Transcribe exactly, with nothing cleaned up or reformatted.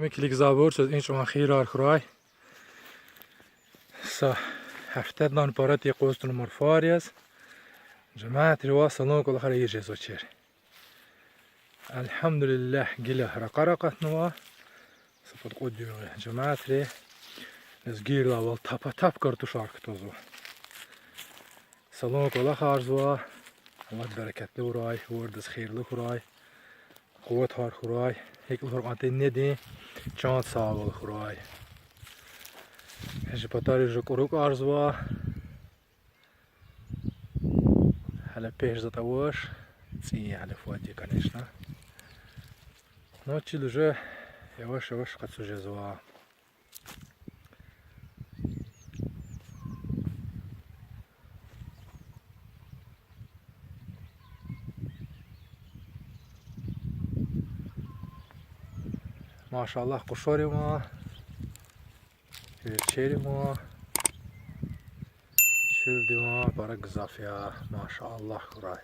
Килигзавур, чаз инчӀван хийирар хьурай. Са гьафтедилай пара тир къуз туна марфар яз. Жемятривай салон кӀвалахар ийиз жезвачир. Альгьамдулиллагь, гила ракъар акъатнава. Са пуд-кьуд югъ жемятри лезгийрилай авай тапа-тап картушар кутазва. Салон кӀвалахарзава. Аллагь берекетлу хьурай, виридаз хийирлу хьурай, къуватар хьурай, гьикӀ лугьур кьван тир, недин чан сагъвал хьурай. Жи патариз жу кӀурукӀарзава. Гьеле пеш затӀ авач, цӀийи гьеле фад я, конечно. Ну, чил уже яваш-яваш къацу жезва. Машаллагь, къушаривай, верчеривай, чуьлдивай пара гзаф я, машаллагь хьурай.